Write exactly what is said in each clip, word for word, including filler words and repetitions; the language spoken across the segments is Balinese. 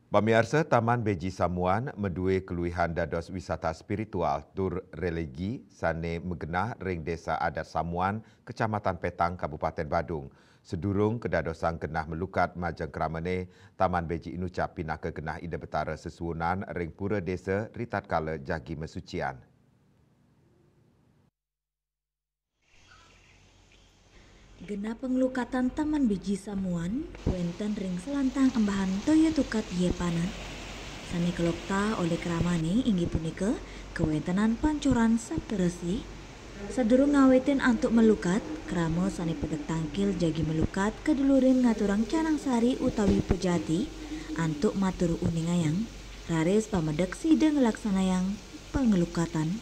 Pamiarsa, Taman Beji Samuan madué kaluihan dados wisata spiritual tur religi sané magenah ring Désa Adat Samuan, Kecamatan Petang, Kabupaten Badung. Sadurung kadadosang genah malukat majeng kramané, Taman Beji Inucap pinaka genah Ida Betara sesuunan ring pura désa ritatkala jagi masucian. Genah panglukatan Taman Beji Samuan wénten ring selantang embahan toya tukad Yéh Panét. Sané kaloktah olih kramané inggih punika kawéntenan pancoran Saptaresi. Sadurung ngawitin antuk malukat, krama sané pedek tangkil jagi malukat kadulurin ngaturang canang sari utawi pejati antuk matur uningayang, raris pamedek sida nglaksanayang panglukatan.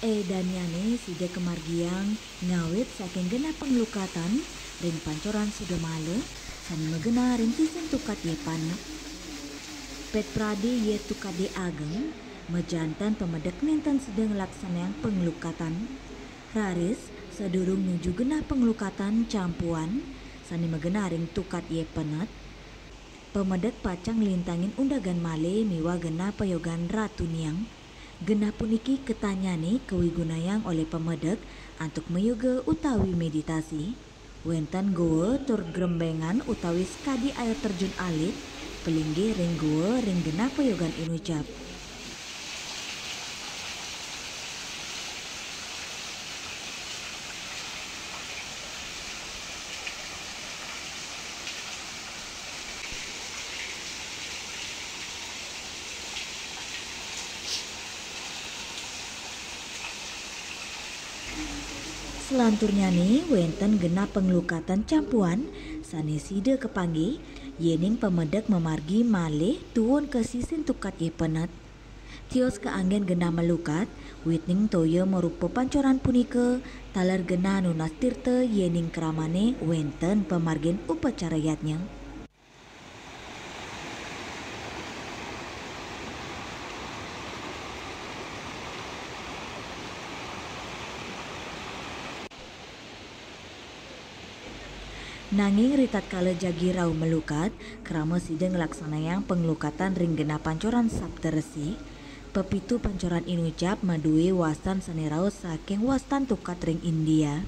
Édannyané sida kamargiang ngawit saking genah panglukatan ring pancoran Sudamala sané magenah ring sisin tukad Yéh Panét. Pét pradé Yéh Tukadé Ageng, majanten pamedek nénten sida nglaksanayang panglukatan. Raris, sadurung nuju genah panglukatan campuan sané magenah ring tukad Yéh Panét, pamedek pacang nglintangin undagan malih miwah genah payogan Ratu Niang. Genah puniki katannyané kawigunayang olih pamedek antuk mayoga utawi méditasi. Wénten goa tur grembéngan utawi sakadi air terjun alit, palinggih ring goa ring genah payogan Inucap. Selanturnyané wénten genah panglukatan campuan sané sida kapanggih, yéning pamedek mamargi malih tuun ka sisin tukad Yéh Panét. Tios kaanggén genah malukat, witin toya marupa pancoran punika, taler genah nunas tirta yéning kramané wénten pamargin upacara yadnya. Nanging ritatkala jagi rauh malukat, krama sida nglaksanayang panglukatan ring genah pancoran Saptaresi. Pepitu pancoran Inucap madué wastan sané rauh saking wastan tukad ring India.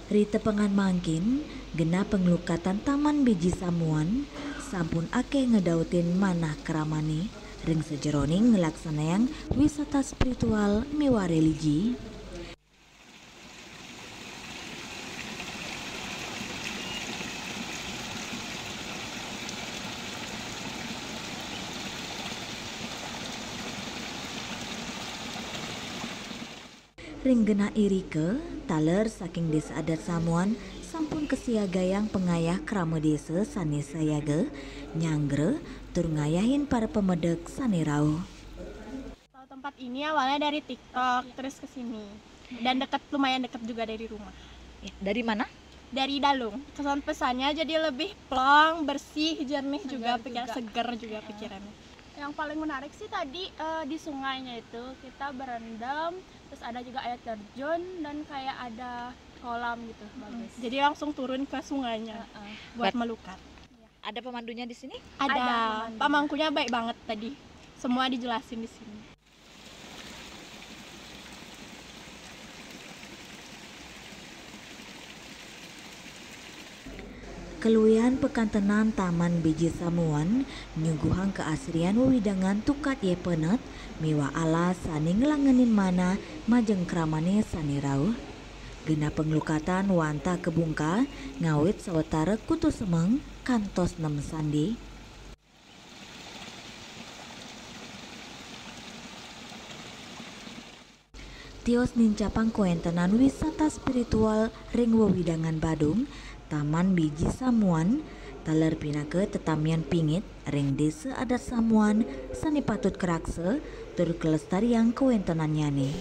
Ritepengan mangkin, genah panglukatan Taman Beji Samuan sampun akéh ngedautin manah kramané ring sajeroning nglaksanayang wisata spiritual miwah religi. Ring genah irika, taler saking Désa Adat Samuan sampun kasiagayang pangayah krama désa sané sayaga, nyanggra, tur ngayahin para pamedek sané rauh. Tahu tempat ini awalnya dari TikTok, terus ke sini. Dan dekat, lumayan dekat juga dari rumah. Ya, dari mana? Dari Dalung. Kesan pesannya jadi lebih plong, bersih, jernih juga, segar pikiran, juga. Segar juga pikirannya. Yang paling menarik sih tadi, eh, di sungainya itu, kita berendam, terus ada juga air terjun dan kayak ada kolam gitu, bagus. Jadi langsung turun ke sungainya. Heeh. Buat melukat. Ada pemandunya di sini? Ada, ada pemandunya. Pamangkunya baik banget tadi. Semua dijelasin di sini. Kaluihan pakantenan Taman Beji Samuan nyuguhang kaasrian wewidangan tukad Yéh Penét miwah alas sané nglangenin manah majeng kramané sané rauh. Genah panglukatan wantah kabungkah ngawit sawatara kutu semeng kantos nem sandé. Tios nincapang kawéntenan wisata spiritual ring wewidangan Badung, Taman Beji Samuan, taler pinaka tetamian pingit ring Désa Adat Samuan sané patut karaksa tur kalestariang kawéntenannyané.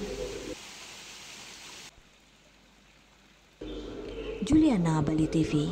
Juliana, Bali T V.